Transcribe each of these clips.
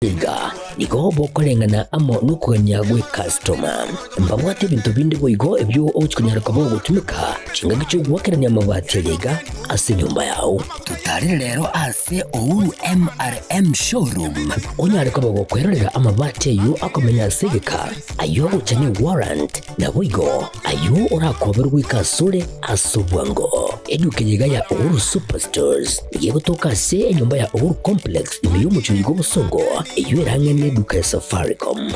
Iga nigo bokoreng'ana amo nokogania gw'ekastoma. Mbabwate ebinto binde boigo ebio ogochia konyara koba ogotumeka chingaki chi'ogoakerania amabati aye iga ase enyomba yao. Totarere rero ase Uhuru MRM Showroom onyare koba gokwerorera amabati ayio akomenya ase egeka, ayio agocha ne warrant, naboigo ayio orakoberwe goika asore ase obwango. Eduka eye iga ya Uhuru Superstores nigo egotoka ase enyomba ya Uhuru Complex ime y'omochie oyo bw'obosongo, eyio ere ang'e neduka ya Safaricom.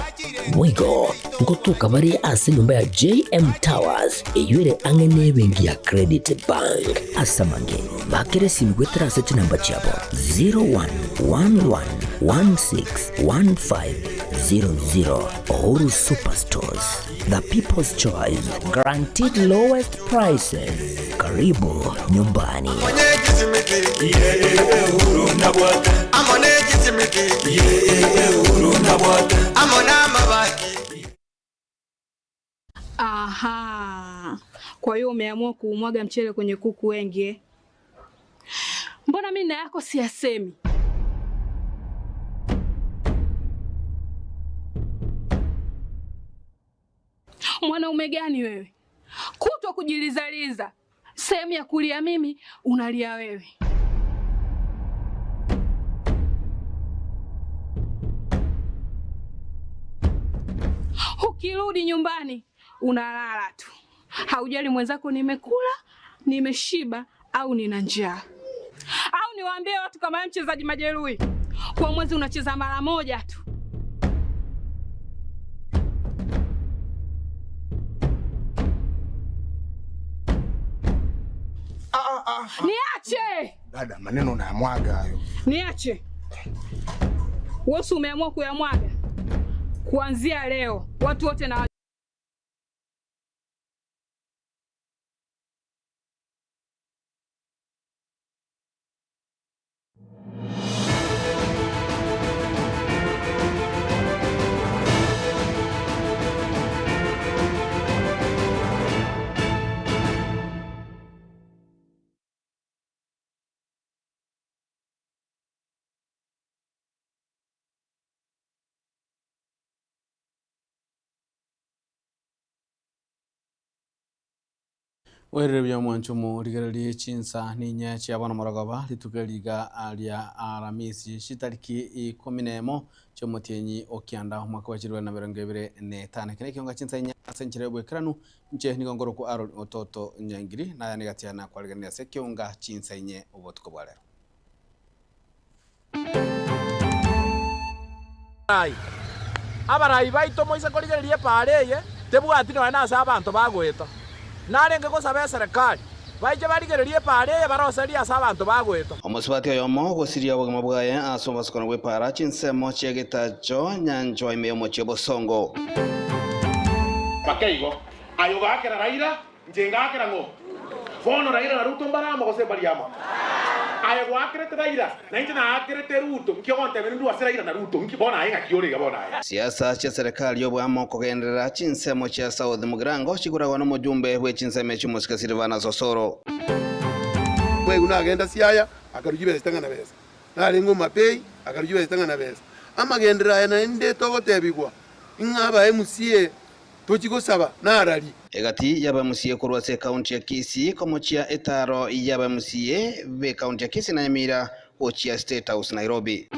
Boigo ngotoka bare ase enyomba ya JM Towers, eyio ere ang'e nebenki ya Credit Bank. Ase amange, bakera esimi goetera ase chinamba chiabo 0111161500. Uhuru Superstores, the people's choice, guaranteed lowest prices. Karibu nyumbani. Aha, kwa hiyo umeamua kuumwaga mchele kwenye kuku wengi eh? Mbona mimi na yako siyasemi? Mwanaume gani wewe? Kutwa kujilizaliza, sehemu ya kulia mimi unalia wewe. Ukirudi nyumbani unalala tu, haujali mwenzako nimekula, nimeshiba au nina njaa. Au niwaambie watu kama wewe mchezaji majeruhi, kwa mwezi unacheza mara moja tu. Niache! Dada, maneno unayamwaga hayo. Niache. Wewe si umeamua kuyamwaga? Kuanzia leo watu wote na Oirire buya omwancho omorigererie chinsa ninye chia bono morogoba, rituko eri iga ria Aramisi chitariki ikomi nemo chi'omotienyi o kianda omwaka bwa chilifu na emerongo ebere na etano. Eke nekionga chinsa inye ase enchera y'oboikeranu, inche nigo nkorokwa Aaron Ototo Nyangiri, naye nigatia nakwarigereria ase ekionga chinsa inye obotuko bwa rero. Abarai baito moise korigereria epaara eye, tebwati nonya nase abanto bagoeta. Narenge gosaba eserekari, baiche barigererie epaara eye baroserie ase abanto bagoeta. Omosubati oyomo ogosiria obogima bwaye ase obosokano bw'epaara chinsemo chia getacho nyanchwa ime y'omochie obosongo. Mpaka igo, aye ogaakera Raila, Inche ngaakera ng'o? Bono Raila na Ruto mbare amo gose mbari amo? Aye gwaakerete Raila, na inche naakerete Ruto, nki ogontebia nindue ase Raila na Ruto? Nki bono aye ng'aki ore iga bono aye? Siasa chia serikali y'oboamo kogenderera chinsemo chia South Mugirango chikoragwa nomojumbe bwe chinsemo echio Omosike Silvanus Osoro. Mwegu nagenda Siaya, akarua chibesa chitang'ana besa. Narenge Homa-Bay, akarua chibesa chitang'ana besa. Amagenderero aya naende togotebigwa ng'a aba MCA Tochi gosaba narari. Egati y'abaMCA korwa ase ekaunti ya Kisii komochia etaaro y'abaMCA b'ekaunti ya Kisii na Nyamira gochia State House Nairobi.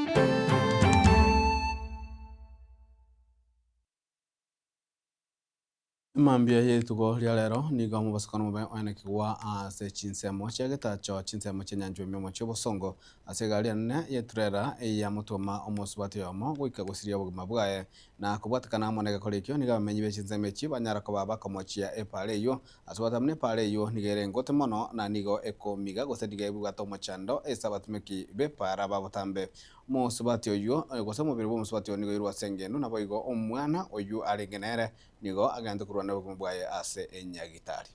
Mambia ye rituko ria rero nigo omobosokano omobe oenekigwa ase chinsemo chia getacho, chinsemo chi'enyanchwa ime omochie obosongo, ase egari enene y'eturera eyamotoma omosubati oyomo goika gosiria obogima bwaye. Na kobwatekana amo negekora ekio, nigo abamenyi be chinsemo echi banyara koba bakomochia epaara eyio, ase ogoteba buna epaara eyio nigo ere engote mono, na nigo ekomiga gose nigo ebwate omochando ase abatumeki b'epaara ba botambe. Omosubati oyio, gose omobere bw'omosubati oyio nigo oirwe ase engendu, naboigo omwana oyio arenge nere nigo agente korwana obogima bwaye ase enyagitari.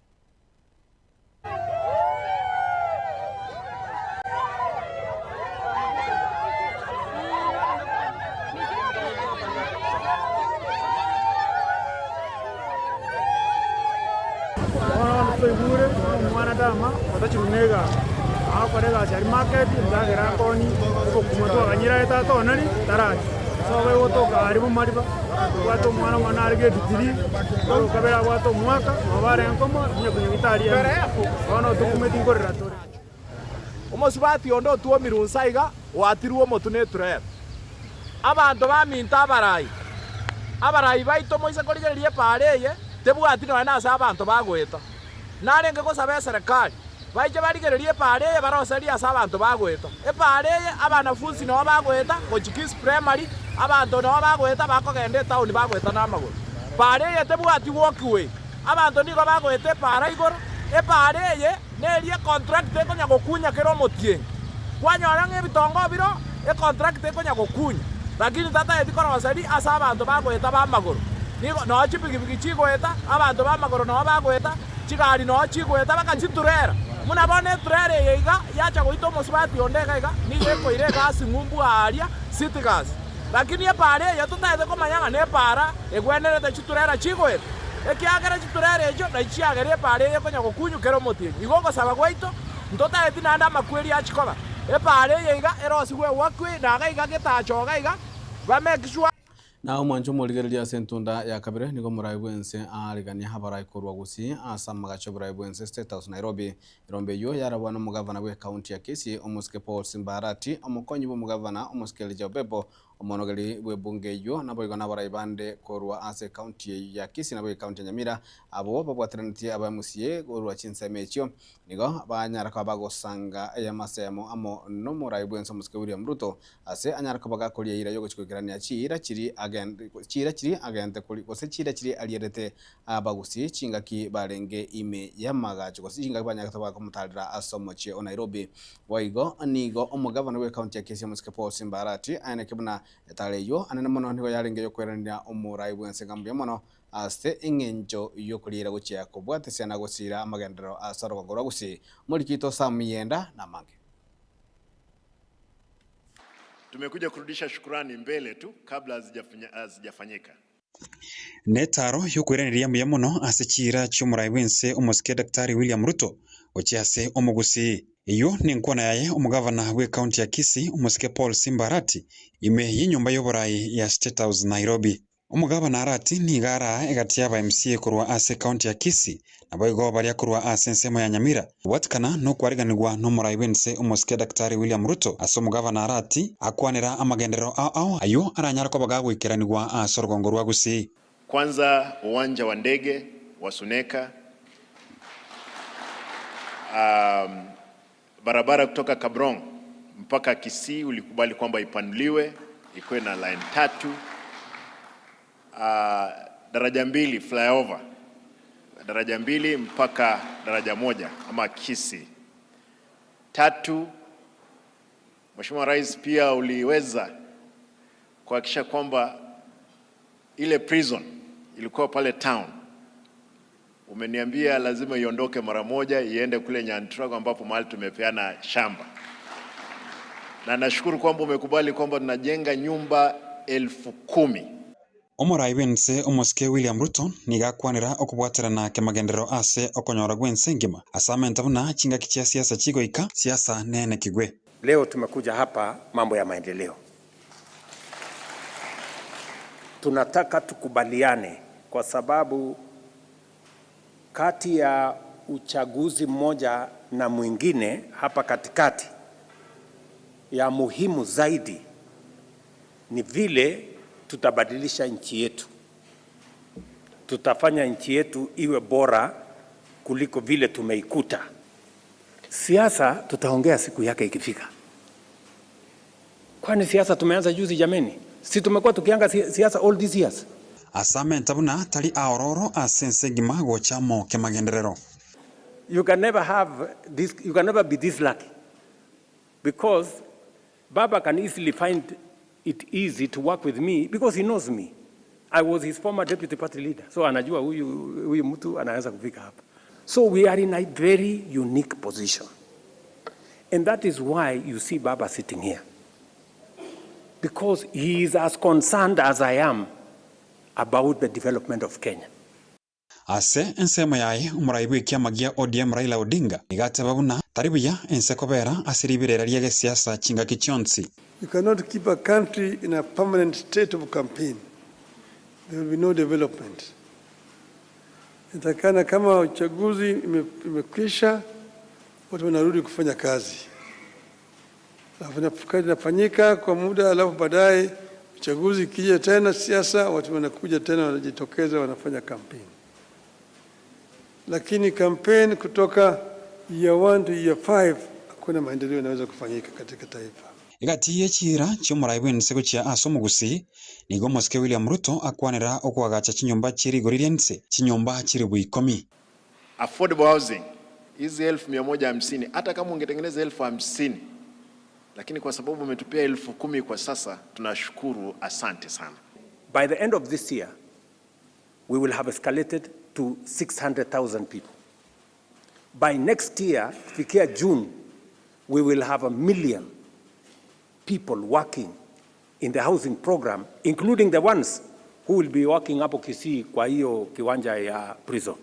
Bono bono twaigure ng'a omwana tama otachirwe na egasi, agokora egasi aria market, endagera akoni, obokima twaganyire aye tata onari, taracha. Sobo egotoka aria bomariba, tobwate omwana omwana are grade three, oyo okabere abwate omwaka, nabo barenge komoa, onye konyagitari ere, bono tokumeti nkorera tore. Omosubati onde otwomirwe inse aiga, oatirwe omotwe neturera. Abanto baminto abarai, abarai baito moise korigereria epaara eye, tebwati nonya nase abanto bagoeta. Narenge gosaba eserekari, baiche barigererie epaara eye baroserie ase abanto bagoeta. Epaara eye abanafunsi noo bagoeta gochia Kisii Primary, abanto noo bagoeta bakogenda etaoni bagoeta namagoro. Paara eye tebwati walkway, abanto nigo bagoeta epaara igoro. Epaara eye Neria econtract ekonya gokunya kera omotienyi. Kwanyora ng'a ebitongo biro econtract ekonya gokunya, lakini tataeti koroseria ase abanto bagoeta b'amagoro. Nigo noo chipigipigi chigoeta, abanto b'amagoro noo bagoeta, chigari noo chigoeta baka chiturera. Buna bono eturera eye iga yacha goita omosubati onde iga iga, nigo ekoira egasi ng'umbu aaria city gas. Lakini epaara eye totaete komanya ng'a nepaara egwenerete chiturera chigoeta, ekiagera chiturera echio nachi chiagera epaara eye ekonya gokunywa kera omotienyi. Igo ogosaba gwaito, ntotaeti naende amakweri achie koba. Epaara eye iga erosigwe ewakwe, na iga iga getacho iga iga, ba make sure. Na omwancho omorigereria ase entunda ya kabere nigo omorai bw'ense aarigania abarai korwa Gusii ase amagacho y'oborai bw'ense State House Nairobi. Erombe eyio yarabwa nomogavana bw'ekaunti ya Kisii, omosike Paul Simba Arati, omokonyi bw'omogavana, omosike Elijah Obebo, omonogeri bw'ebunge eyio, naboigo nabarai bande korwa ase ekaunti eyio ya Kisii naboigo ekaunti ya Nyamira, abwo babwateranetie aba MCA korwa chinsemo echio. Nigo banyara koba bagosanga eyamasemo amo nomorai bw'ense omosike William Ruto ase anyare koba gakoria eira y'ogochia goikerania chiira chiria chiira chiria agente gose chiira chiria arierete Abagusii chingaki barenge ime y'amagacho gose chingaki banyagete bakomotarera ase omochie o Nairobi. Boigo nigo omogavana bw'ecounty ya Kisii omosike Paul Simba Arati aeneke buna etaro eyio anene mono nigo yarenge y'okoiraneria omorai bw'ense ng'a mbuya mono ase eng'encho y'okoriera gochia kobwatesia na gosiira amagenderero ase orogongo rwa Gusii. Omoriki oito Sam Yenda namange. Tumekuja kurudisha shukurani mbele tu kabla hazijafanyika. Netaro y'okoiraneria mbuya mono ase chiira chi'omorai bw'ense omosike Daktari William Ruto gochia ase omogusii. Eyio nenkwana yaye omogavana bw'ecounty ya Kisii omosike Paul Simba Arati ime y'enyomba y'oborai ya State House Nairobi. Omogavana Arati nigo araa egati y'aba MCA korwa ase ecounty ya Kisii Naboigo baria korwa ase ensemo ya Nyamira, kobwatikana nokwariganigwa nomorai bw'ense omosike Daktari William Ruto ase omogavana Arati, akwanera amagenderero ao ao ayio aranyare koba gagoikeranigwa ase orogongo rwa Gusii. Kwanza uwanja wa ndege wa Suneka, barabara kutoka Kabrong mpaka Kisii ulikubali kwamba ipanuliwe ikuwe na line tatu. Daraja mbili flyover, daraja mbili mpaka daraja moja ama Kisii. Tatu, Mheshimiwa Rais, pia uliweza kuhakikisha kwamba ile prison ilikuwa pale town, umeniambia lazima iondoke mara moja iende kule Nyantrago ambapo mahali tumepeana shamba, na nashukuru kwamba umekubali kwamba tunajenga nyumba 10,000. Omorai bw'ense omosike William Ruto nigo akwanera okobwaterana kemagenderero ase okonyora gw'ense engima ase amenta buna chingaki chia siasa chigoika, siasa nenekigwe. Leo tumekuja hapa mambo ya maendeleo. Tunataka tukubaliane kwa sababu kati ya uchaguzi mmoja na mwingine hapa katikati, ya muhimu zaidi ni vile tutabadilisha nchi yetu. Tutafanya nchi yetu iwe bora kuliko vile tumeikuta. Siasa tutaongea siku yake ikifika. Kwani siasa tumeanza juzi jameni? Si tumekuwa tukianga siasa all these years? Ase amenta buna tari aororo ase ense engima gocha amo kemagenderero. You can never have this, you can never be this lucky because Baba can easily find it easy to work with me because he knows me. I was his former deputy party leader. So anajua huyu huyu mtu anaweza kufika hapa. So we are in a very unique position. And that is why you see Baba sitting here. Because he is as concerned as I am about the development of Kenya. Ase ensemo yaye, omorai bw'ekiama gia ODM Raila Odinga nigo ateba buna tari buya ense kobera ase riberera ria gesiasa chingaki chionsi. You cannot keep a country in a permanent state of campaign. There will be no development. Inatakikana kama uchaguzi imekwisha, watu wanarudi kufanya kazi. Alafu kazi inafanyika kwa muda, alafu baadaye uchaguzi ikija tena, siasa, watu wanakuja tena, wanajitokeza, wanafanya campaign. Lakini campaign kutoka year 1 to year 5 hakuna maendeleo yanaweza kufanyika katika taifa. Egati y'echiira chi'omorai bw'ense gochia ase omogusii, nigo omosike William Ruto akwanera okoagacha chinyomba chie rigori ri'ense, chinyomba chilifu ikomi. Affordable housing hizi 1,150 hata kama ungetengeneza 50,000 lakini kwa sababu umetupea 10,000 kwa sasa, tunashukuru, asante sana. By the end of this year, we will have escalated to 600,000 people. By next year, kufikia June, we will have 1 million people working in the housing program, including the ones who will be working hapo Kisii kwa hiyo kiwanja ya prison.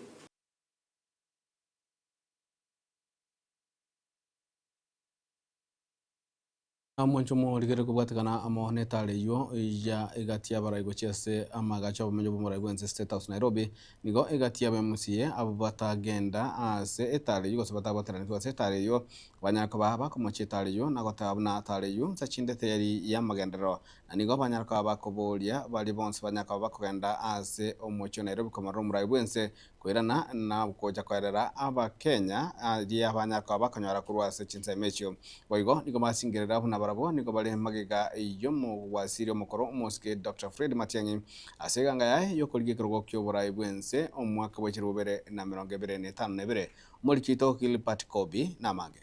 Omwancho omorigere kobwatekana amo netare eywo ya egati y'abarai gochia ase amagacho obomenyo bw'omorai bwense State House Nairobi nigo egati y'aba MCA abo batagenda ase etare eywo gose batabwateranetwe ase etare eywo banyara koba bakomochia etare eywo na goteba buna etare eywo nse chinde teyari y'amagenderero na nigo banyara koba bakoboria baria bonsi banyara koba bakogenda ase omochie o Nairobi komorora omorai bwense koirana na gocha koerera abakenya aria banyara koba bakonyora korwa ase chinsemo echio boigo nigo basingerera buna barabwo nigo bari magega y'omogwasiri omokoro omosike Dr. Fred Matiang'i ase eganga yaye yokorigia ekerogo kia oborai bwense omwaka bwa 2025 omorikito Gilbert Kobi namange.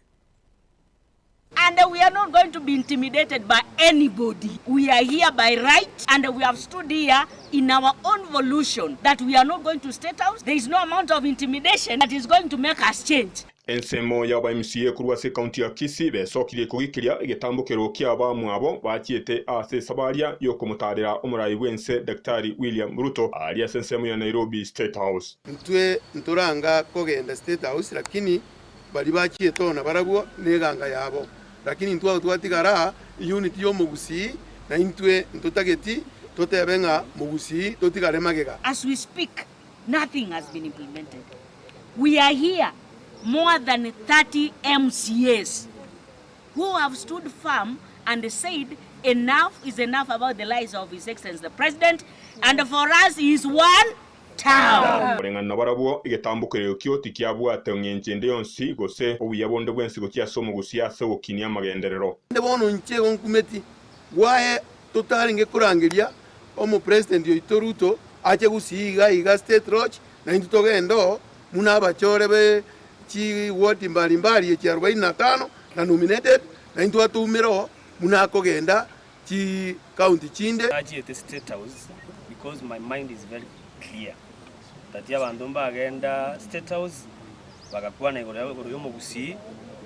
And we are not going to be intimidated by anybody. We are here by right and we have stood here in our own volition that we are not going to State House. There is no amount of intimidation that is going to make us change. Ensemo y'aba MCA korwa ase ekaunti ya Kisii besokirie kogikiria egetambokero kia abamwabo bachiete ase esabaria yokomotarera omorai bwense Daktari William Ruto aria ase ensemo ya Nairobi State House. Ntwe ntoranga kogenda State House lakini bari bachiete ona barabwo na eganga yabo lakini intwe abo twatigara unit ya omogusii na intwe ntotageti totebe ng'a mogusii totigare magega. As we speak, nothing has been implemented. We are here, more than 30 MCAs who have stood firm and said enough is enough about the lies of His Excellency the President, and for us he is one town. Koreng'ana barabwo egetambokero ekio tikiabwate ng'encho ende yonsi gose obuya bonde bwensi gochia ase omogusi ase ogokinia amagenderero. Inde bono inche igo nkumeti gwaye totarenge korangeria omopresident oito Ruto ache gusii iga iga State Lodge na intwe togende oo buna abachore be chiward mbalimbali echi 45 na nominated na intwe atoumere oo buna akogenda chicounty chinde. Nachiete State House because my mind is very clear that abanto mbagenda State House bagakwana igoro ya igoro ya omogusii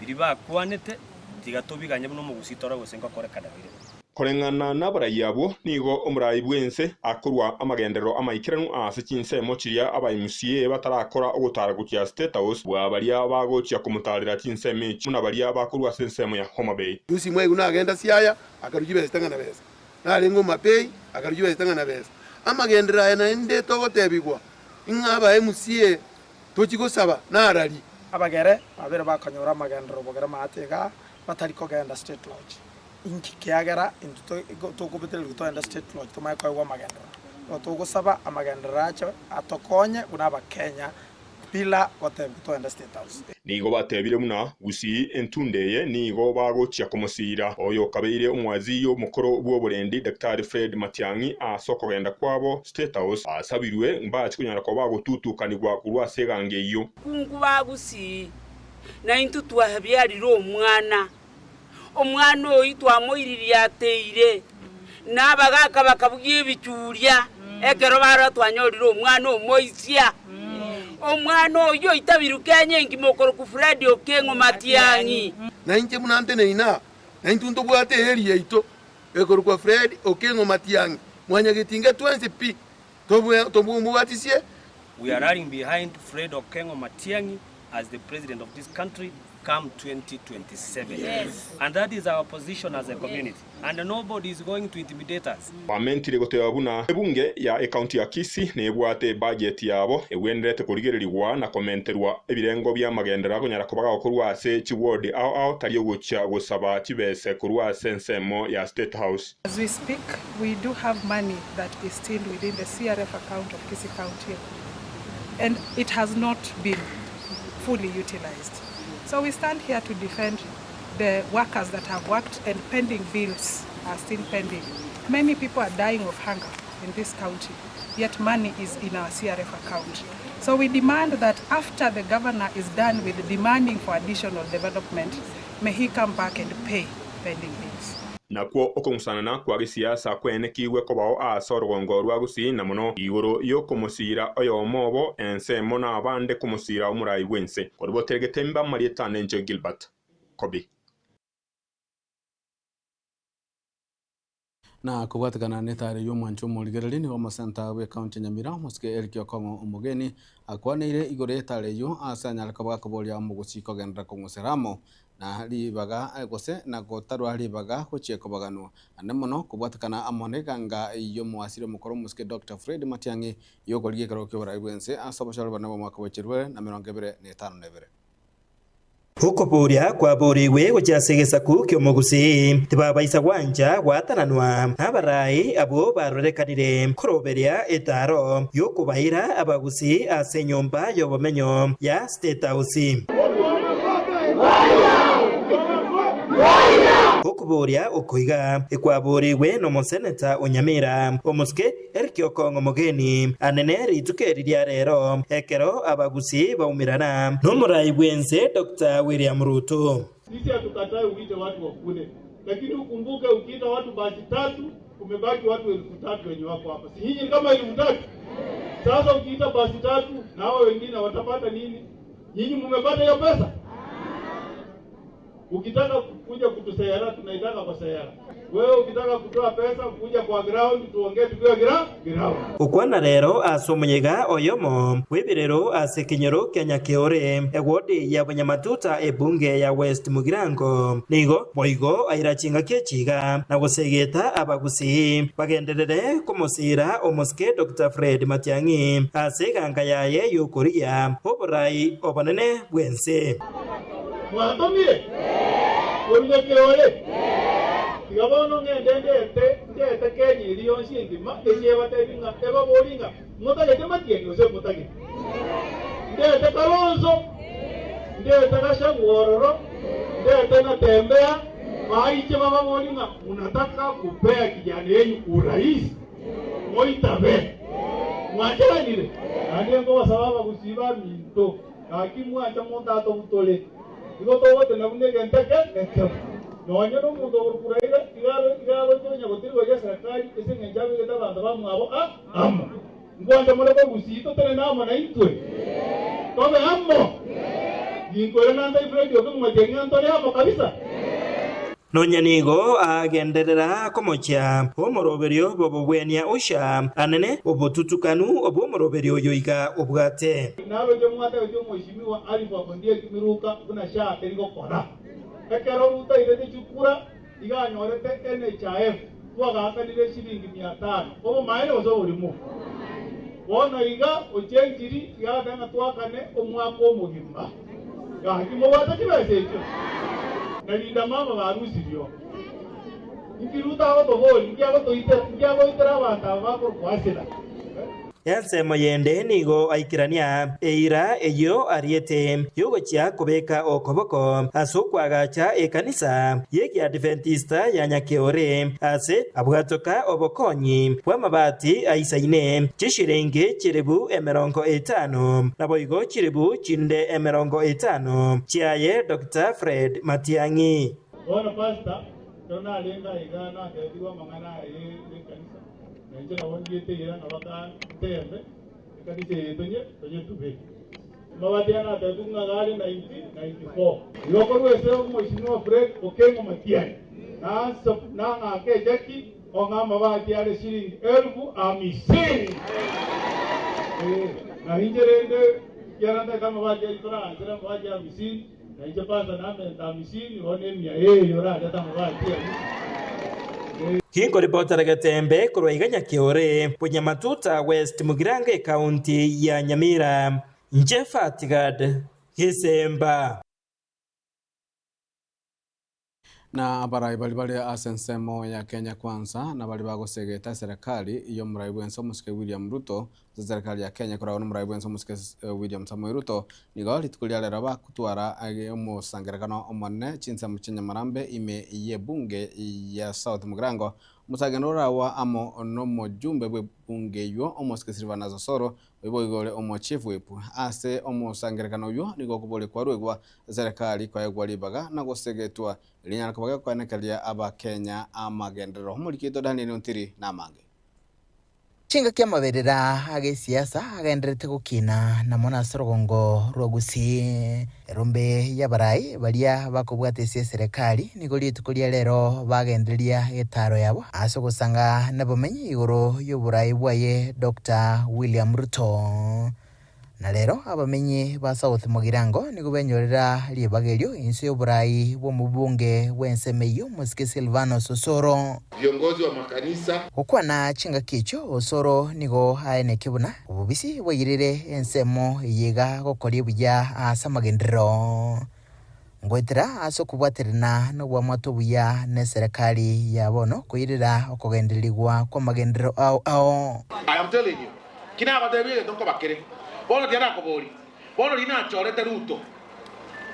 biria bakwanete tiga tobiganye buna omogusii tore gose ngokorekana bire. Koreng'ana n'abarai abwo nigo omorai bwense akorwa amagenderero amaikeranu ase chinsemo chiria aba MCA batarakora ogotara gochia State House bwa baria bagochia komotarera chinsemo echi buna baria bakorwa ase ensemo ya Homa Bay. Lucy Mwaigu nagenda Siaya akarusia chibesa chitang'ana besa, narenge Homa Bay akarusia chibesa chitang'ana besa. Amagenderero aya naende togotebigwa ng'a aba MCA tochi gosaba narari. Abagere babere bakanyora amagenderero bogere maate igaa batari kogenda State Lodge. Inki kiagera intwe tokobetererigwa togende State Lodge tomanye koegwa amagenderero? Igo togosaba amagenderero ache atokonye buna abakenya bila gotebigwa togende State House. Nigo batebire buna Gusii entunde eye nigo bagochia komosira oyo okabeire omwaziyi omokoro bw'oborendi Daktari Fred Matiang'i ase okogenda kwabo State House asabirwe mbachi konyara koba bagotutukanigwa korwa ase egango eyio. Kungu ba Gusii, na intwe twabiarire omwana, omwana oyio twamoiririe ateire, na abagaka bakabugia ebichuria, ekero barora twanyorire omwana omoisia. Omwana oyio oitabirwe Kenya engima okorokwa Fred Okengo Matiang'i. Na inche buna nteneine aa, na intwe ntobwate eeri yaito ekorokwa Fred Okengo Matiang'i, mwanyagetinga twensi pi, tobwatisie. We are rallying behind Fred Okengo Matiang'i as the president of this country. come 2027. Yes. And that is our position as a community. And nobody is going to intimidate us. Bamentire goteba buna ebunge ya ekaunti ya Kisii nebwate ebudget yabo egwenderete korigererigwa na komenterwa ebirengo bia magendera konyara koba gakorwa ase chiward ao ao tari ogochia gosaba chibese korwa ase ensemo ya State House. As we speak, we do have money that is still within the CRF account of Kisii County, and it has not been fully utilized. So we stand here to defend the workers that have worked and pending bills are still pending. Many people are dying of hunger in this county, yet money is in our CRF account. So we demand that after the governor is done with demanding for additional development, may he come back and pay pending bills. Nakwo okong'usanana kwa gisiasa kwenekigwe kobao ase orugongo rwa Gusii na mono igoro yokomosira oyomo obo ensemo na abande komosira omorai bwense koriboteregete mba Marieta Nenje Gilbert Kobi. Na kobwatekana na etare ya omwancho omorigereri nigo omosenta bwa ekaunti ya Nyamira omosike Eric Okong'o omogeni akwaneire igoro ya etare eywo ase anyare koba gakoboria omogosi kogenderera kong'useramo na ribaga gose na gotarwa ribaga gochia kobaganwa ande mono kobwatekana amo na eganga ya omoasiri omokoro omosike Dr. Fred Matiang'i yokorigia ekero kia oborai bwense ase obochori bone bwa omwaka bwa 2052. Okoboria kwaborigwe gochia ase egesaku ki'omogusii, tibabaisa gwancha gwatananwa nabarai abwo barorekanire koroberia etaaro y'okobaira abagusii ase enyomba y'obomenyo ya State House. Okoboria oko iga ekwaborigwe nomoseneta o Nyamira, omosike Eric Okong'o Mogeni, anene rituko eri ria rero ekero abagusii baumerana nomorai bw'ense Doctor William Ruto. Sisi hatukatai uite watu wakule, lakini ukumbuke ukiita watu basi tatu kumebaki watu 3000 wenye wako hapa, si nyinyi ni kama 3000? Sasa ukiita basi tatu na hao wengine watapata nini? Nyinyi mumepata hiyo pesa? Ukitaka kuja kutusayara tunaitaka kwa sayara. Wewe ukitaka kutoa pesa kuja kwa ground tuongee tukiwa ground. Okwana rero ase omoyega oyomo bw'ebirero ase ekenyoro kia Nyakeore ewodi ya Bonyamatuta ebunge ya West Mugirango nigo boigo aira chingaki echiga na gosegeta abagusii bagenderere komosira omosike Doctor Fred Matiang'i ase eganga yaye y'okorigia oborai obonene bw'ense. Mwatomire? Korwa Nyakeore? Tiga bono ng'ende ndete, ndete Kenya eri yonsi engima, echi ebatebi ng'a, ebabori ng'a, motagete Matiang'i gose motagete? Ndete Kalonzo, ndete Gachagua ororo, ndete Natembeya, baiche bababori ng'a, munataka kupea kijana yenyu urais, moitabe. Mwacheranire? Naende nkobasaba abagusii baminto, gaki mwancha monto atobutore. Igo togotena buna egento eke ekemo. Nonye nomonto okorokuraira, igaro igonya gotirigwa ria serikali, ase eng'encho abegete abanto bamwabo amo. Nkwancha more kogusii totenene amo na intwe. Tobe amo. Ginkore nanta Fred Okeng'u ng'a ntore amo kabisa. Nonya nigo agenderera komochia omoroberio bw'obogwenia Usha anene obotutukanu obw'omoroberio oyo iga obwate. Naroche mwatebeti omweshimiwa Alifu Akondieki Miruka buna sha teri gokora. Ekero Ruto airete chikura iga anyorete NHIF twagakanire shilingi mia tano. Obomaene gose oborimo. Bono iga ochenchiri iga agateba ng'a twakane omwaka omogima. Gaki mobwate chibesa echio. Na linda mama barusirio. Nkiruta agotobori, nkiagotoitera, nkiagoitera abanto aba bakorokwa asira. Ensemo yende nigo aikerania eira eyio ariete y'ogochia kobeka okoboko ase okwagacha ekanisa y'Ekiadventista ya Nyakeore ase abwatoka obokonyi bw'amabati aisaine chishiringi chiribu emerongo etano naboigo chiribu chinde emerongo etano chiaye Doctor Fred Matiang'i. Bono pastor, ekero narenge aiga natebiwe amang'ana aye y'ekanisa, nainche nabo ndiete eira ng'a bakantembe, ekanisa eye tonye, tonyetube. Mabati aya natebiwe ng'a gare 1994. Igo korwa ase omweshimiwa Fred Okeng'o Matiang'i, nang'aka echeki, ong'a amabati are shilingi elfu hamsini. Na inche rende, kiara ntagete amabati aria toraanchera amabati ya hamsini, Na inche pasa namenta hamsini, bono emia eye orarete amabati ayio. Ginkoripotera Getembe korwa iga Nyakeore, Bonyamatuta West Mugirango ekaunti ya Nyamira, inche Fatigad Gisemba. Na abarai baria bare ase ensemo ya Kenya Kwanza na baria bagosegeta eserekari y'omorai bwense omosike William Ruto ase eserekari ya Kenya koragwa nomorai bwense omosike William Samoei Ruto nigo rituko ria rero bagotwara omosangerekano omonene chinsemo chia Nyamarambe ime y'ebunge ya South Mugirango omosangeno oragwa amo nomojumbe bw'ebunge eywo omosike Silvanus Osoro Oyo boigo ore omochief whip ase omosangererekano oyio nigo okoboria kwarwegwa eserekari koegwa ribaga na gosegetwa rinyare koba gekoenekeria Abakenya amagenderero. Omoriki oito Daniel Ontiri namange. Chingaki amaberera ag'esiasa agendererete gokina na mono ase orogongo rwa Gusii. Erombe y'abarai baria bakobwata ase eserekari nigo rituko ria rero bagendereria etaaro yabo ase ogosanga nabamenyi igoro y'oborai bwaye Doctor William Ruto. Na rero abamenyi ba South Mugirango nigo benyorera ribaga erio inse y'oborai bw'omobunge bw'ensemo eyio Mosike Silvanus Osoro. Viongozi wa makanisa. Gokwana chingaki echio Osoro nigo aenekia buna Obobisi bwairire ensemo eye iga gokoria buya ase amagenderero, ngoetera ase okobwaterana nobwamate obuya neserekari ya bono koirera okogendererigwa kw'amagenderero ao ao. I am telling you, ki nagoteebia egento nkoba kere bono tiga nakoborie, bono riria nachorete Ruto,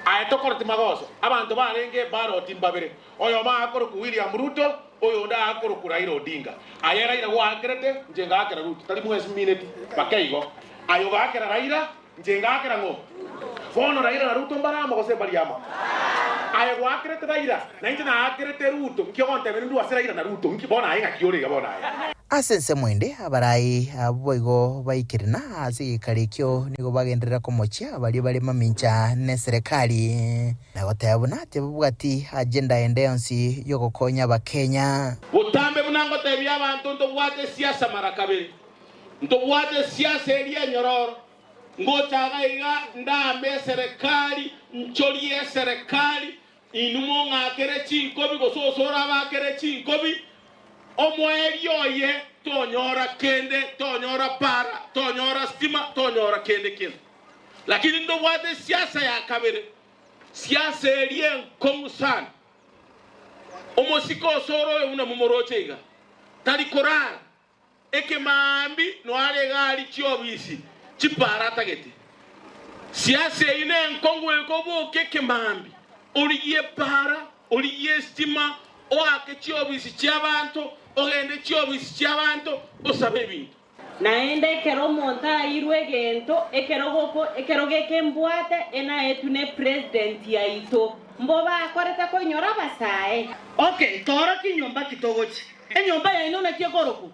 aye tokoreti magoso, abanto barenge ebaroti mbabere, Oyomo akorokwa William Ruto, oyonde akorokwa Raila Odinga. Aye Raila gwaakerete, inche ngaakera Ruto. Tari mwensi mineti bake igo. Aye ogaakera Raila, inche ngaakera ng'o? Bono Raila na Ruto mbare amo gose mbari amo? Aye gwaakerete Raila, na inche naakerete Ruto, nki ogontebia nindue ase Raila na Ruto? Nki bono aye ng'aki ore iga bono aye? Ase ensemo ende abarai abwo boigo baikire, na ase egekari ekio nigo bagenderera komochia baria bare mamincha neserekari, na goteba buna tibabwati agenda ende yonsi y'ogokonya Abakenya. Botambe buna ngotebia abanto ntobwate esiasa mara kabere, ntobwate esiasa eria enyororo, ngocha iga iga ndambe eserekari, nchorie eserekari, Inwe mong'akere chinkobi, gose osore abaakere chinkobi, omoerio oye tonyora kende, tonyora para, tonyora stima, tonyora kende kende. Lakini ntobwate siasa ya kabere, siasa eria enkong'u sana. Omosike osore oyo buna momoroche iga, tari korara, Ekemaambi noare egari chiobisi chipara atagete. Siasa eyio nenkong'u ekobokia ekemaambi, origie epara, origie estima, oake chiobisi chiabanto, ogende chiobisi chiabanto osabe ebinto. Naende ekero omonto aeirwe egento, ekerogo ekerogo eke mbwate enaetwe ne president yaito, mbo bakorete koinyora abasae. Okay, toorokie nyomba ki togochia. Enyomba yaino naki ekorokwa?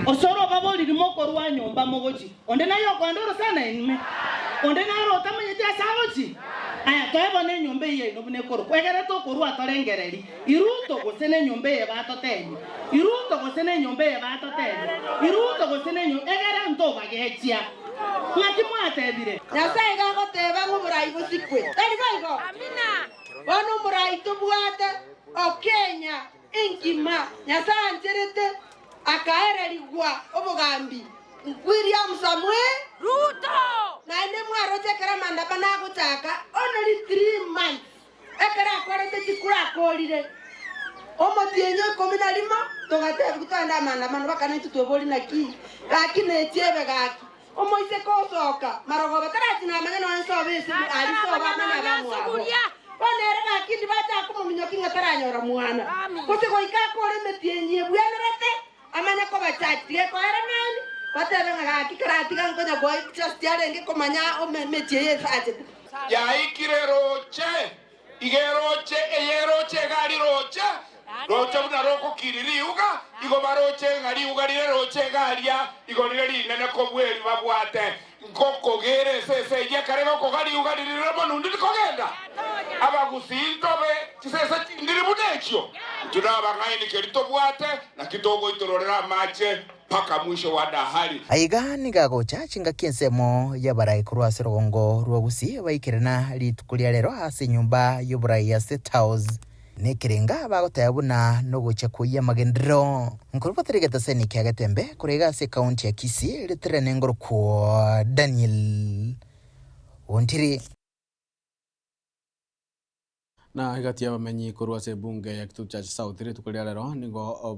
Osoro obaboriri mokorwa nyomba mogochia. Onde naye okoenda orosana ime? Onde naro otamanyeti ase agochia? Aya, toe bono enyomba eyio yaino buna ekorokwa, egere tokorua torengereri, Iruto gose nenyomba eye batotebia, Iruto gose nenyomba eye batotebia, Iruto gose nenyomba, egere ntobagechia. Ng'aki mwatebire? Nyasae iga agoteba ng'a oborai bosikwe, tari boigo? Bono omorai tobwate o Kenya engima, Nyasae ancherete akaererigwa obogambi William Samoei Ruto. Naende mwaroche ekero amandamano agochaka only 3 months ekero akorete chikura akorire omotienyi o ikomi na rimo togatebigwa togende amandamano bakana intwe twebori naki gaki nechiebe gaki Omoiseke osoka marogoba tarachi namanya nonya nsobe ase aria sobo amanye abamwabo. Bono ere gaki ndibachaka komominyokia ng'a taranyora mwana, gose goika akore emetienyi ebwenerete amanye kobachachi. Tiga ekoera nani, batebe ng'a gaki karatiga nkonya koa just arenge komanya emechie eye esachete. Yaikire roche, iga eroche, eye eroche iga riroche, roche buna rogokiri riuga, igo baroche ng'a riuga rire roche iga aria, igo rire rinene kobua eri babwate. Nkokogera esese eyio ekare gokoga riuga riria rire monundi rikogenda. Abagusii ntobe chisese chindiri buna echio. Intwe nabang'aini keri tobwate, naki togoitororera amache. mpaka mwisho wa dahari. Aiga nigo agocha chingaki ensemo y'abarai korwa ase orogongo rwa Gusii baikerana rituko ria rero ase enyomba y'oborai ya State House. Nekerenga bagoteba buna nogochia koyia amagenderero. Nkorobotera egetaseni kia Getembe korwa iga ase ekaunti ya Kisii ritirane ngorokwo Daniel Ontiri. Na egati y'abamenyi korwa ase ebunge ya Kitutu Church South rituko ria rero nigo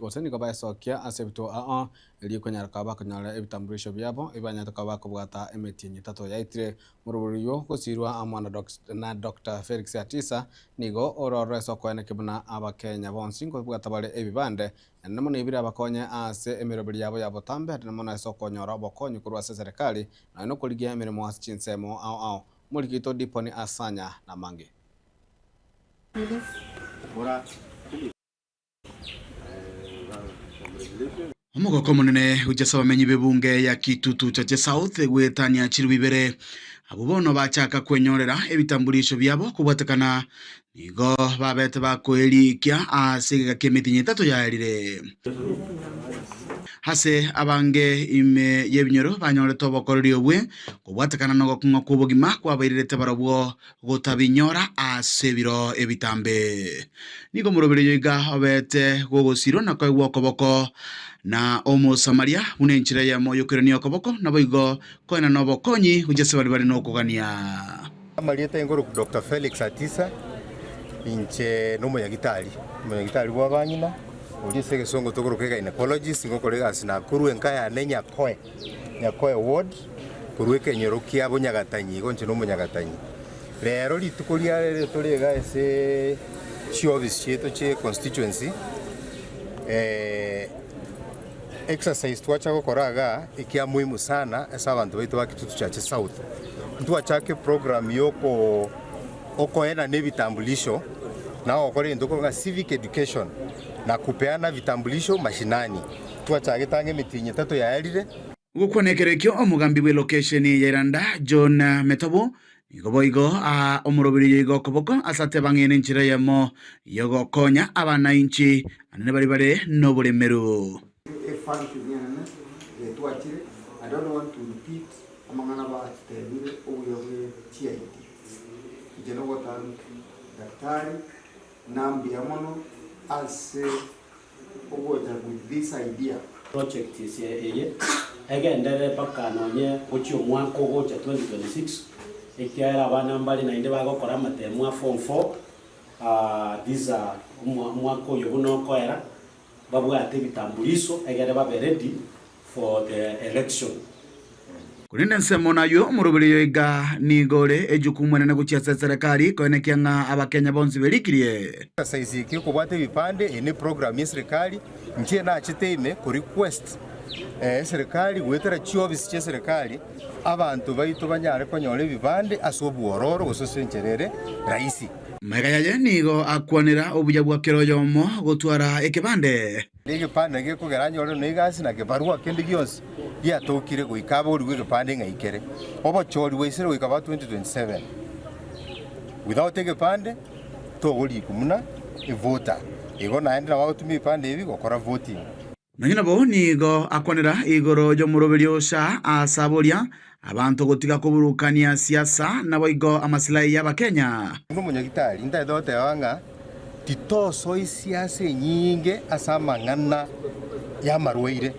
gose nigo baesokia ase ebituo ao erio konyara koba bakonyora ebitambulisho biabo ebibanyarete koba bakobwata emetienyi etato yaetire Morobori oyio gosirwa amo na Doctor Felix Atisa nigo ororo ase okoenekia buna Abakenya bonsi nkobwata bare ebibande naende mono ebire abakonye ase emeroberi yabo ya botambe naende mono ase okonyora obokonyi korwa ase eserekari nonya nokorigia emeremo ase chinsemo ao ao. Omoriki oito Diponi Asanya namange. Omogoko omonene gochia ase abamenyi b'ebunge ya Kitutu Chache South goetania chilifu ibere, abwo bono bachaka kwenyorera ebitambulisho biabo kobwatekana nigo babete bakoerikia ase egeka ki'emetienyi etato yaerire. Ase abange ime y'ebinyoro banyorete obokoreri obwe kobwatekana nogokong'a kw'obogima kwabairerete barobwo gotabinyora ase ebiro ebitambe. Nigo omoroberi oyo iga obete gogosirwa na koegwa okoboko na Omosamaria buna enchera eyemo y'okoirania okoboko, naboigo koenana obokonyi gochia ase baria bare nokogania. Amarieta aye Doctor Felix Atisa, inche nomonyagitari, omonyagitari bw'abang'ina, oria ase egesongo tokoroka egynecologist, ngokora egasi Nakuru enka yane Nyakoe, Nyakoe ward, korwa ekenyoro kia Bonyagatanyi igo inche nomonyagatanyi. Rero rituko ria rero tore iga ase chiofisi chiaito chia econstituency, exercise twacha gokora igaa ekia muhimu sana ase abanto baito ba Kitutu Chache South. Ntwachaka eprogram ya oko okoenana ebitambulisho na ogokora egento korwa ng'a civic education na kupeana vitambulisho mashinani. Twachagete ang'e emetienyi etato yaerire. Gokwana ekero ekio omogambi bw'elokesheni ya Iranda John Metobo nigo boigo aa omoroberi oyo iga okoboko ase ateba ng'a ere enchera eyemo y'ogokonya abanainchi anene baria bare noboremeru. E function enene getwachire, I don't want to repeat amang'ana batebire obuya bwe chi-ID. Inche nogotank daktari na mbuya mono ase ogocha with this idea. Project eye egenderere mpaka nonye gochia omwaka ogocha 2026, ekiagera abana mbare naende bagokora amatemo a form four, this omwaka oyo buna okoera, babwate ebitambuliso egere babe ready for the election. Korende ensemo nayio omoroberi oyo iga nigo ore ejukumu enene gochia ase eserekari koenekia ng'a Abakenya bonsi berikirie. Exercise eke okobwata ebipande, eye ne program ye serikali, inche nachete ime ko request eserikali goetera chiofisi chie serikali abanto baito banyare konyora ebibande ase obwororo gose ase enchera ere rahisi. Magega yaye nigo akwanera obuya bwa kera oyomo gotwara ekebande. Egepande gekogera anyore na egasi na kebarua kende gionsi giatokire goika aborigwe egepande ng'ai kere. Obochori bwaisire goika ba 2027. Without egepande togorikwa buna evoter. Igo naende nabo agotumia ebipande ebi gokora voting. Nonya nabo nigo akwanera igoro y'omoroberio o SHA ase aboria abanto gotiga koburukania siasa naboigo amasilahi y'Abakenya. Buna omonyagitari, ntagete goteba ng'a titosoe siasa enyinge ase amang'ana y'amarwaire.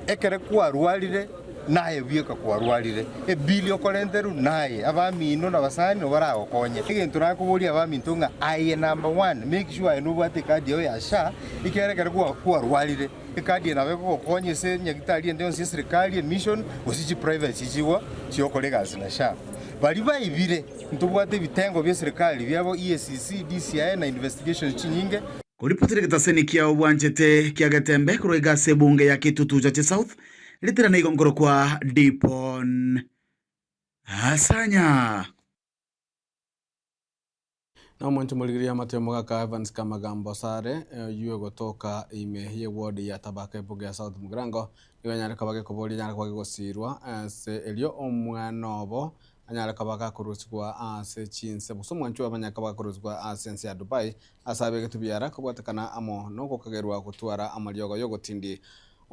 Ekero kwarwarire, naye bweka kwarwarire, ebili okorenterwa naye, abamino na abasani nabo baragokonye. Egento nakoboria abaminto ng'a aye number one, make sure aye nobwate ekadi yao ya SHA, ekiagera ekero kwarwarire, ekadi eye nabo ekogokonya ase nyagitari ende yonsi ya eserekari, emission, gose chiprivate chichigwa chiokora egasi na SHA. Baria baibire, ntobwate ebitengo bia eserekari biabo EACC, DCI na investigations chinyinge. Koripotera egetaseni kiao bwanchete kia Getembe korwa iga ase ebunge ya Kitutu Chache South, ritirana igo nkorokwa Dipon Asanya. Na omonto morigereria amato y'omogaka Evans Kamagambo Sare, oyio ogotoka ime y'eward ya Tabaka ebunge ya South Mugirango, nigo anyare koba gekoboria anyare koba gegosirwa ase erio omwana obo anyare koba gakorusigwa ase chinse gose omwanchwa obo anyare koba gakorusigwa ase ense ya Dubai ase abegetwe biara kobwatekana amo nogokagerwa gotwara amariogo y'ogotindi.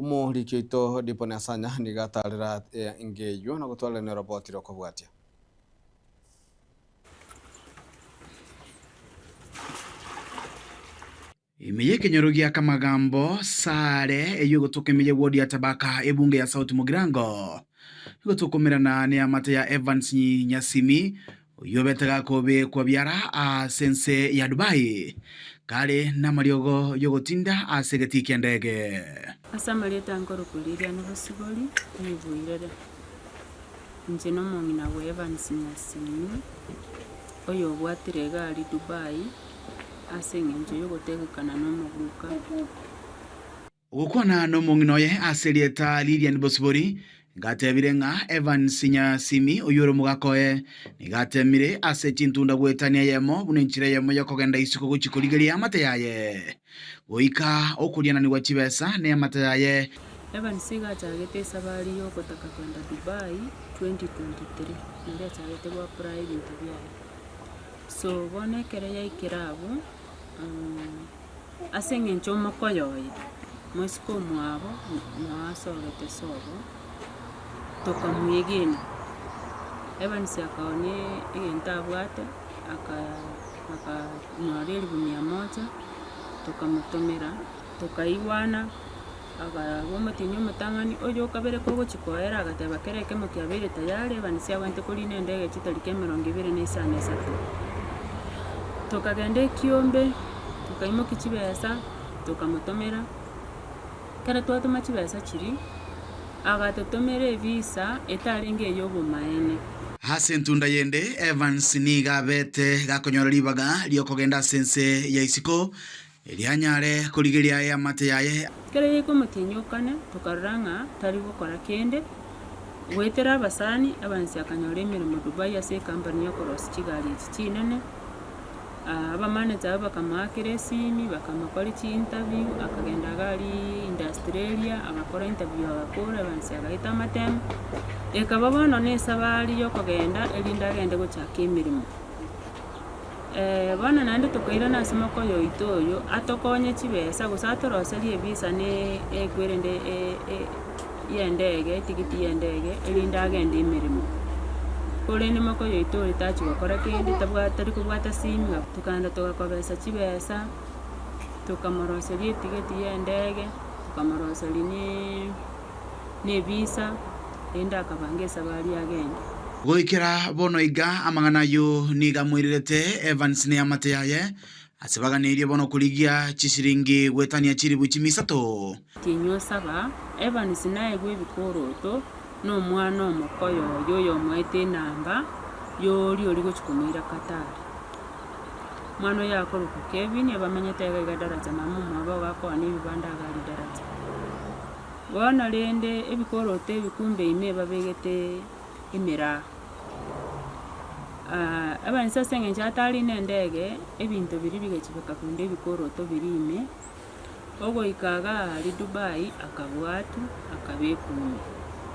Omoriki oito Dipon Asanya nigo atarera enga eyio na gotwarerania eroboti rokobwatia. Ime y'ekenyoro gia Kamagambo, Sare, eyio egotoka ime y'ewodi ya Tabaka, ebunge ya South Mugirango, nigo tokomerana neamate ya Evans Nyasimi, oyio obete gakobekwa biara ase ense ya Dubai, kare namariogo y'ogotinda ase egetii ki'endege. Ase amarieta nkorokwa Lilian Bosibori Nyibuirere, inche nomong'ina bwa Evans Nyasimi, oyobwatire egari Dubai, ase engencho y'ogotegekana nomoguka. Ogokwana nomong'ina oye ase erieta Lilian Bosibori, ngatebire ng'a Evans Nyasimi oyio ore omogaka oye nigo atemire ase chintunda goetania eyemo buna enchera eyemo yokogenda isiko gochia korigeria eamate yaye goika okoriananigwa chibesa neamate yaye. Evans iga achagete esabari yogotaka kogenda Dubai 2023 nario achagete go apply ebinto biaye. So bono ekero yaikire abwo, ase eng'encho omokoyo oye, moiseke omwabo noo asogete sobo, tokamwegena. Evans akaonia egento abwate, aka- akanyora elifu mia moja, tokamotomera, tokaigwana, akaba omotienyi omotang'ani, oyo okabere kogochia koera agateba kera ekemo kiabeire tayari, Evans abwenerete korina endege chitariki emerongo ebere na isano na isato. Tokagenda ekiombe, tokaimokia chibesa, tokamotomera, ekero twatoma chibesa chiria, agatotomera evisa etarenge eya obomaene. Ase entunda yende, Evans nigo abete gakonyora ribaga ri'okogenda ase ense ya isiko Erio anyare korigeria eamate yaye. Ekero yaika omotienyi o kane, tokarora ng'a tari gokora kende. Goetera abasani, Evans akanyora emeremo Dubai ase ecompany y'okorosia chigari echi chinene. Abamanager abwo bakamoakera esimi, bakamokora chiinterview, akagenda iga aria industrial area, agakora interview agakora, Evans agaeta amatemo. Ekaba bono na esabari yokogenda erinde agende gochaka emeremo. Bono naende tokairana ase mokoyo oito oyo, atokonye chibesa gose atoroserie evisa ne ekwerende ya endege etigiti ya endege erinde agende emeremo. Korende mokoyo oito oria tachia gokora kende tabwati tari kobwata simu, tokaenda togakobesa chibesa, tokamoroseria etigeti ya endege, tokamoroseria na evisa. Rende akabanga esabari agende. Goikera bono iga amang'ana ayio nigo amoirerete Evans neamate yaye, ase baganeirie bono korigia chisiringi goetania chilifu chimisato. Tinywa saba, Evans naegwe ebikoroto nomwana omokoyo oye oyomoete enamba y'oria oria gochia komoira Qatar. Omwana oyo akorokwa Kevin abamenyete iga iga Daraja mama omwabo iga akoania ebibanda iga aria Daraja. Bono rende ebikoroto ebi kumbe ime babegete emiraa. Abanto ase eng'encho atari na endege, ebinto biria bigachi bikakunda ebikoroto biria ime, ogoika iga aria Dubai akabwatwa akabekwa ime.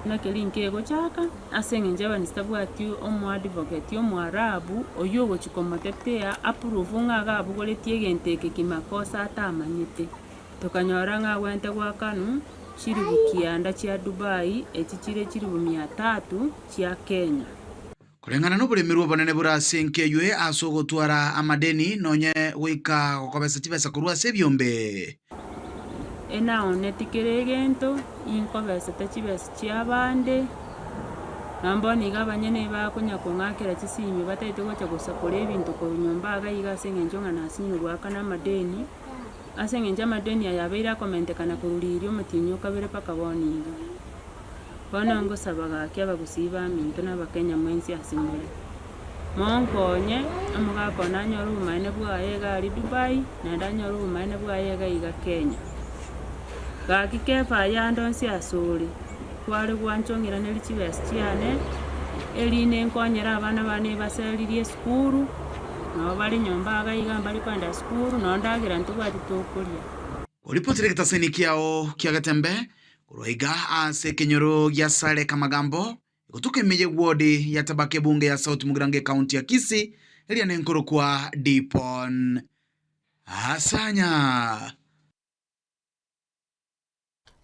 Naki rinki egochaka, ase eng'encho Evans tabwati omoadvocate omoarabu oywo ogochi komotetea aprove ng'a iga abogoretie egento eke kimakosa atamanyete. Tokanyora ng'a agwenerete goakanwa chilifu kianda chia Dubai, echi chire chilifu mia tatu chia Kenya. Koreng'ana noboremerwa obonene bore ase enka eywe ase ogotwara amadeni, nonye goika gokobesa chibesa korwa ase ebiombe. Enaoneti kera egento, inkobesete chibesa chi'abande, nabo bono iga abanyene bakonya kong'akera chisimi batagete gocha gosakora ebinto korwa nyomba iga iga ase eng'encho ng'a nasinywe goakana amadeni. Ase engencho amadeni aya abeire akomentekana korwa riria omotienyi o kabere mpaka bono iga. Bono ngosaba gaki abagusii baminto na abakenya mwensi ase more, monkonye omogaka one anyore obomaene bwaye iga aria Dubai, naende anyore obomaene bwaye iga iga Kenya. Gaki kefa aye ande onsi asore, kware gwancha ong'iranerie chibesa chiane, erinde nkonyere abana bane ebaseririe esukuru, Nabo bare nyomba iga iga mbare kogenda sukuru, nonye ndagera ntobwati tokoria. Oripotire egetaseni kiao kia Getembe korwa iga ase ekenyoro gia Sare Kamagambo, egotuka ime y'ewodi ya Tabaka ebunge ya South Mugirango ekaunti ya Kisii, eria nenkorokwa Dipon Asanya.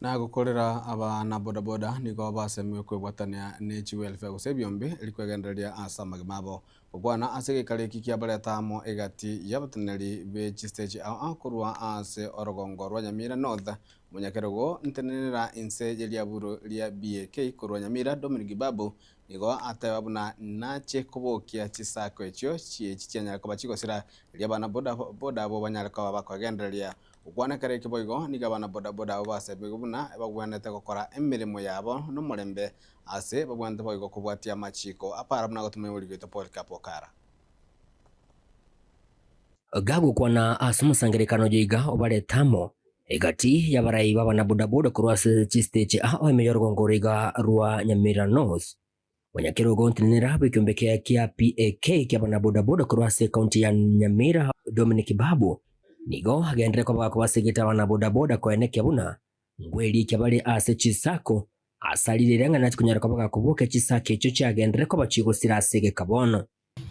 Nagokorera abana bodaboda nigo basemigwe kwebwatania ne chiwelfare gose ebiombe eri kwegendereria ase amagima abo. Gokwana ase egeikaro eki kiabareta amo egati y'abateneneri be chisteji ao ao korwa ase orogongo rwa Nyamira North, Omonyakerogo ntenenera inse ye riaburo ria BAK korwa Nyamira Dominic Babu nigo ateba buna nache kobokia chisako echio chiechi chianyare koba chigosira erio abana boda boda abwo banyare koba bakogendereria Gokwana ekero eke boigo nigo abana bodaboda abwo basebigwe buna bagwenerete gokora emeremo yabo nomorembe ase babwenerete boigo kobwatia amachiko apara buna agotoma omoibori oito Polycarp Okara. Gagokwana ase omosangererekano oyo iga obarete amo egati y'abarai b'abanabodaboda korwa ase chisteji ao ime y'orogongo oro iga rwa Nyamira North. Omonyakerogo ontenenera bw'ekeombe kia kia PAK kia abanabodaboda korwa ase ekaunti ya Nyamira Dominic Babu nigo agenderere koba gakobasegete abanabodaboda koenekia buna ngwerikia bare ase chisako ase aririre ng'a nachi konyara koba gakobokia chisako echio chiagenderere koba chigosira ase egeka bono.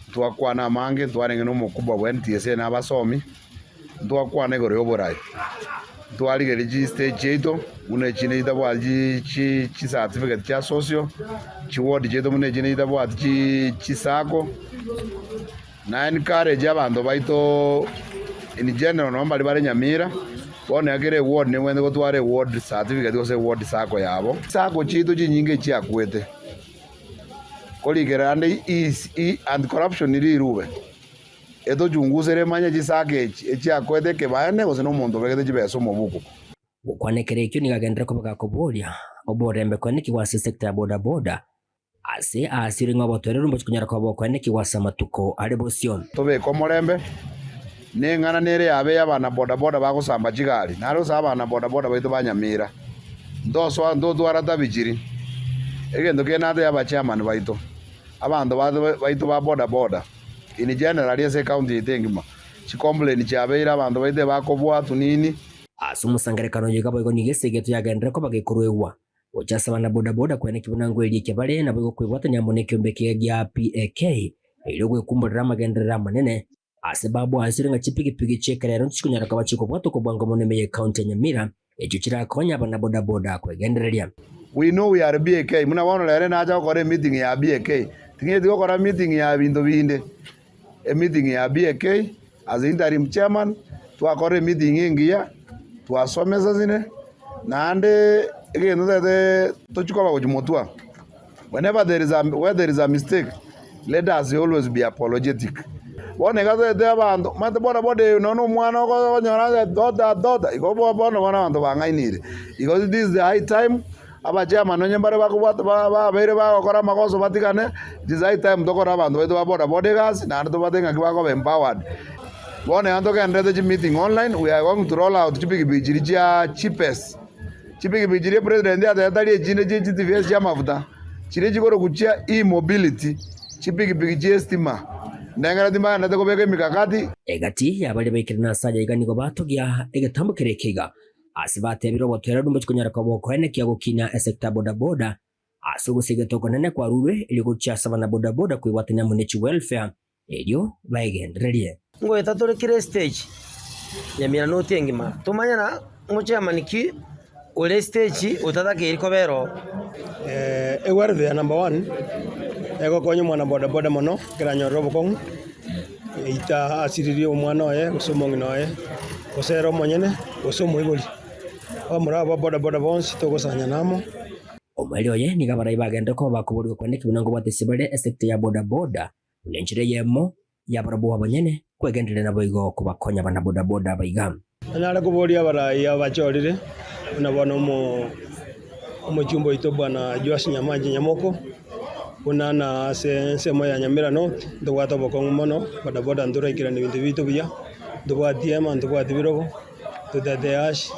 Ntwakwana amange, ntwarenge nomokubwa bwa NTSA na abasomi, ntwakwana igoro y'oborai. Ntwarigereria chistage chiaito buna echinde chitabwati chicertificate chia socio, chiward chiaito buna echinde chitabwati chisacco, na encourage abanto baito in general nonye baria bare Nyamira, bono ekero eward nebwenerete gotwara eward certificate gose eward sacco yabo. Chisacco chiaito chinyinge chiakwete. Korikera ande anti corruption rirube etochungusere emanye chisaka echi echiakoete ekebaene gose nomonto obegete chibesa omobuko. Gokwana ekero ekio nigo agenderere koba gakoboria oborembe koenekigwa ase sector ya boda boda ase aasire ng'a obotoereru mbochi konyara koba bokoenekigwa ase amatuko are bosio. Tobeke omorembe, neng'ana nere yabe y'abana boda boda bagosamba chigari, nare gose abana boda boda baito ba Nyamira. Ntosoa ntotwara tabichiri. Egento kende natebie abachairman baito, abanto baito ba boda boda in general ase ecounty yaito engima, chicomplain chiabeire abanto baito ebakobwatwa nini. Ase omosangererekano oyo iga boigo nigo esegeto yagenderere koba gekoruegwa gocha ase abana boda boda kweneki buna ngweria ekia bare naboigo kwebwatania amo nekeombe ekiya gia PAK erio gwekumborera amagenderero amanene Ase babwansire ng'a chipigipigi chi'ekerero ntichikonyara koba chikobwatwa kobwango mono ime y'ecounty ya Nyamira, echio chirakonye abanabodaboda kwegendereria. We know we are BAK, buna bono rero nacha gokora emeeting ya BAK, ting'eti gokora meeting ya binto binde, emeeting ya BAK as interim chairman, twakora emeeting engiya, twasomesasine, naende egento ntagete tochie koba gochia motwe aa, whenever there is a where there is a mistake, let us always be apologetic. Bono iga toete abanto, omanyete boda boda eye nonya omwana okonyora ase dota dota, igo bono bono abanto bang'ainire. Igo this is the high time, abachairman onye mbare bakobwata babeire bagokora amagoso batigane, it is high time tokore abanto baito ba boda boda egasi naende tobate ng'aki bakoba empowered. Bono iga ntogendererete chimeeting online, we are going to roll out chipikipiki chiria chia cheapest. Chipikipiki chiria president atebete tari echinde chie chitifesi chi'amafuta, chiria chikorokwa chia e-mobility, chipikipiki chi'estima. Ndengera timbagenderete kobeka emikakati. Egati y'abaria baikire nase aya iga nigo batogia egetambo keria ekeiga, ase batebire obotoereru mbochi konyara koba okoenekia gokina esecta ya bodaboda ase ogosiegeta okonene kwarurwe erio gochia ase abanabodaboda kwebwatania amo ne chiwelfare erio baegendererie. Ngoeta tore kera estage, Nyamira noti engima, tomanye na omochairman ki ore estage otatakeiri kobera oo. Ewelfare number one, egokonya omwana bodaboda mono ekero anyorire obokong'u, eita asiririe omwana oye gose omong'ina oye, gose ere omonyene, gose omoibori. Abamura aba ba bodaboda bonsi togosanyana amo. Omoerio oye nigo abarai bagenderere koba bakoborigwa kweneki buna nkobwatisia bare esecta ya bodaboda buna enchera eyemo y'abarabwo abanyene kwegendereria naboigo kobakonya abanabodaboda abaiga. Nanyare koboria abarai abachorire, buna bono omochumba oito bwana Joash Nyamache Nyamoko, buna na ase ensemo ya Nyamira North, ntobwate obokong'u mono, bodaboda ntoraikeranie ebinto biaito buya, ntobwati ema, ntobwati birogo, totete Ash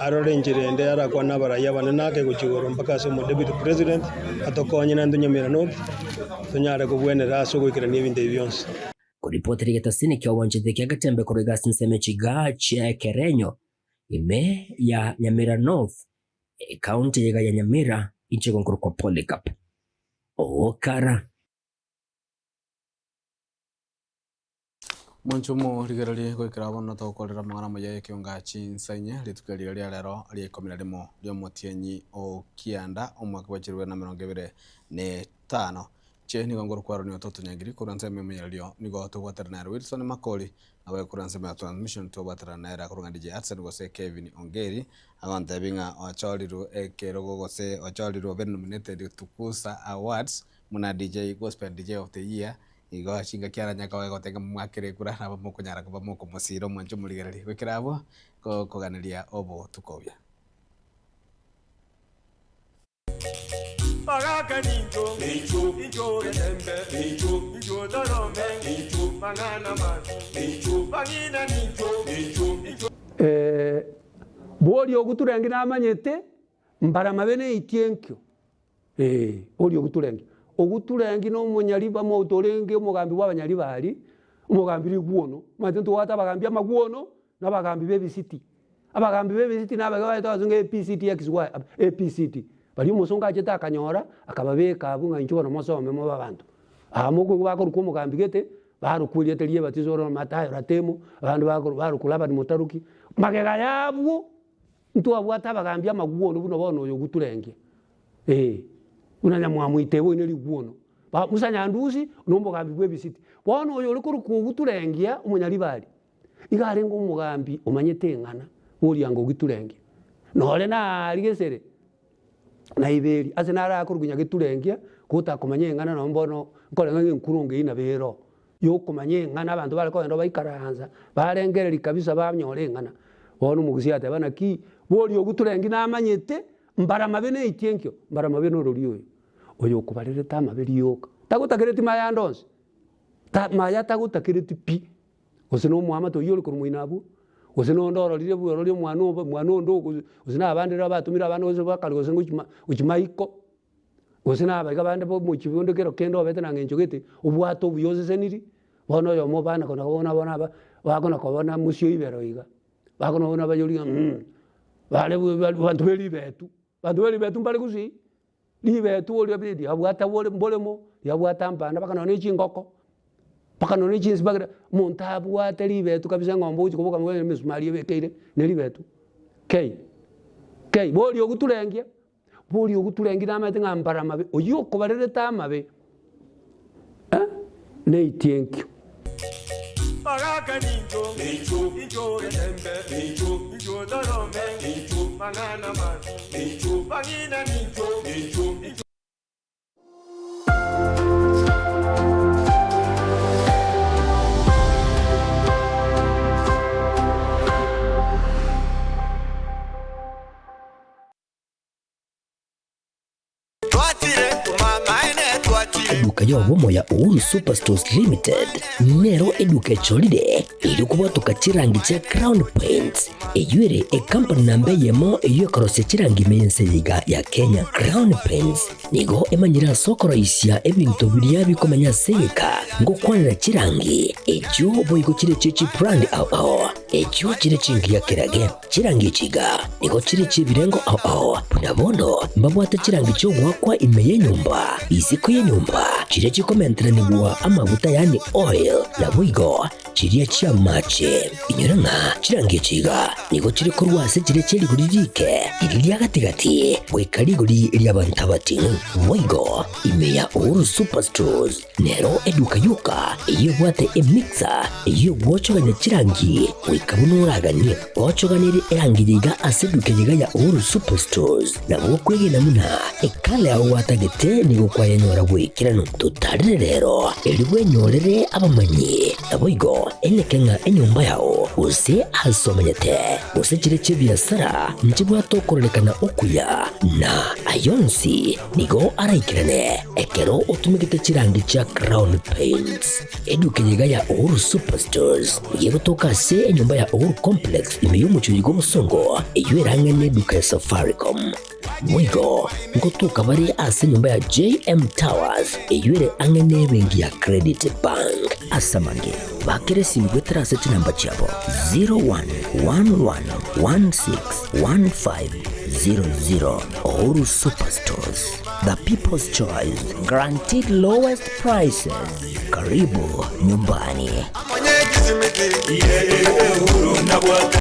arore enchera ende arakwane abarai abanene ake gochia igoro mpaka ase omo deputy president, atokonye naende Nyamira North, tonyare kobwenera ase ogoikerania ebinto ebi bionsi. Koripotera egetasini ki'obwanchete kia Getembe korwa iga ase ensemo echiga chia Ekerenyo, ime ya Nyamira North, ekaunti eyeiga ya Nyamira, inche gonkorokwa Polycarp Okara. Mwanche omorigererie goikera bono togokorera amang'ana amaya y'ekeonga chinsa inye, rituko erio ria rero ria ikomi na rimo ri'omotienyi o kianda, omwaka bwa chilifu bibere na emerongo ebere na etano. Inche nigo ngorokwa Aaron Ototo Nyangiri korwa ensemo y'omonyarerio nigo tobwaterana nere Wilson Makori, naboigo korwa ensemo ya transmission tobwaterana nere akorwa ng'a DJ Hudson gose Kevin Ongeri, agontebia ng'a ochorirwe ekerogo gose ochorirwe obe nominated Tukusa Awards buna DJ Gospel DJ of the Year. Igo chingaki aranyare koba egoteba ng'a momwakere ekura nabo mokonyara koba mokomosiira omwanche omorigereria. Goikera abwo, koganeria obotuko obuya. Boria oguturenge namanyete, mbara mabe neitie enkio. Ee, oria oguturengi. Oguturengi na omonyariba moto orenge omogambi bw'abanyaribari, omogambi riguono. Omanyete ntobwate abagambi amaguono, na abagambi b'ebisiti. Abagambi b'ebisiti nabake baete abasongo APCT XY, APCT. Baria omosongo achete akanyora, akababeka abwo ng'a inchuo bono mosome mobe abanto. Aa mokoigwa bakorokwa omogambi gete, barokwa erieta ria ebatiso oro Mathayo Ratemo, abande bakoro barokwa Laban Motaruki. Magega yabwo. Ntwabwate abagambi amaguono buna bono oyo oguturengia, ee, buna nyamwamu ite boine riguono. Ba Musa Nyandusi na omogambi bw'ebisiti. Bono oyo ore korokwa oguturengia omonyaribari, iga arenge omogambi omanyete eng'ana bw'oriango ogiturengia. Nore naria gesere na iberi ase naro akorokwa nyageturengia, gotakomanya eng'ana nonye bono nkoreng'a ng'a enkurunga eyio nabo ere oo. Yokomanya eng'ana abanto bare kogenda baikaransa, barengereria kabisa banyora eng'ana. Bono omogusii ateba naki, boria oguturengi namanyete, mbara mabe neitie enkio, mbara mabe norori oyo, oyo okobarerete amabe rioka. Tagotakereti maya ande onsi, ta maya tagotakereti pi, gose na omoamate oyio ore korwa moino abwo, gose na onde ororire buna ororire omwana obo omwana onde ogo gose na abande rero batomire abana gose bakare gose ngochi ma gochi maiko. Gose nabaiga bande b'omochie bonde kero kende obete na ng'encho gete, obwate obuya oseseniri, bono oyomo obana kona kobona bono aba, bakona kobona mosio ibero iga, bakona kobona bayori ng'a mh, bare banto be ribetu, banto be ribetu mbare gusii, ribetu oria bi riabwate bore mboremo, riabwate ambana mpaka nonye ne chingoko, mpaka nonye ne chinsu bagera, omonto abwate ribetu kabisa eng'ombe ogochi koboka mono emesumari ebekeire ne ribetu, kei, kei, boria ogoturengia. Boria ogoturengire namanyete ng'a mbare amabe, oyio okobarerete amabe eh, neitie enkio. Eduka y'obomo ya Uhuru Superstores Limited nero eduka echorire erio kobwatoka chirangi chia Crown Paints eyio ere ekampani namba eyemo eyio ekorosia chirangi ime y'ense eye iga ya Kenya. Crown Paints nigo emanyire ase okoroisia ebinto biria bikomenya ase egeka ngokwanera chirangi echio boigo chire chie chibrand ao ao echio chire chingiya kerage. Chirangi echi iga nigo chire chi'ebirengo ao ao, buna bono mbabwate chirangi chi'ogoakwa ime y'enyomba, isiko y'enyomba, chiria chikomenteranigwa amaguta yaani oil, naboigo chiria chi'amache. Inyora ng'a chirangi echi iga nigo chire korwa ase chiria chie rigori riike, riria ria gati-gati, goika rigori ri'abanto abating'u. Boigo ime ya Uhuru Superstores. Nero eduka yoka eyio ebwate emixer eyio egwochogania chirangi goika buna oraganie. Gochoganerie erangi eye iga ase eduka eye iga ya Uhuru Superstores nabo okwegena buna ekala yao gwatagete nigo kwayenyora bw'ekeranu. Totarere rero erio bwenyorere abamanyi naboigo eneke ng'a enyomba yao gose ase omanyete gose chire chi'ebiasara nchibwate okororekana okuya na ayonsi Nigo araikerane ekero otumegete chirangi chia Crown Paints. Eduka eye iga ya Uhuru Superstores nigo egotoka ase enyomba ya Uhuru Complex ime y'omochie oyo bw'obosongo eyio erang'e neduka ya Safaricom. Boigo ngotoka bare ase enyomba ya JM Towers eyio ere ang'e nebenki ya Credit Bank. Ase amange, bakera esimi goetera ase chinamba chiabo 0111161500. Uhuru Superstores, the people's choice, guaranteed lowest prices. Karibu nyumbani. Uhuru nabwate.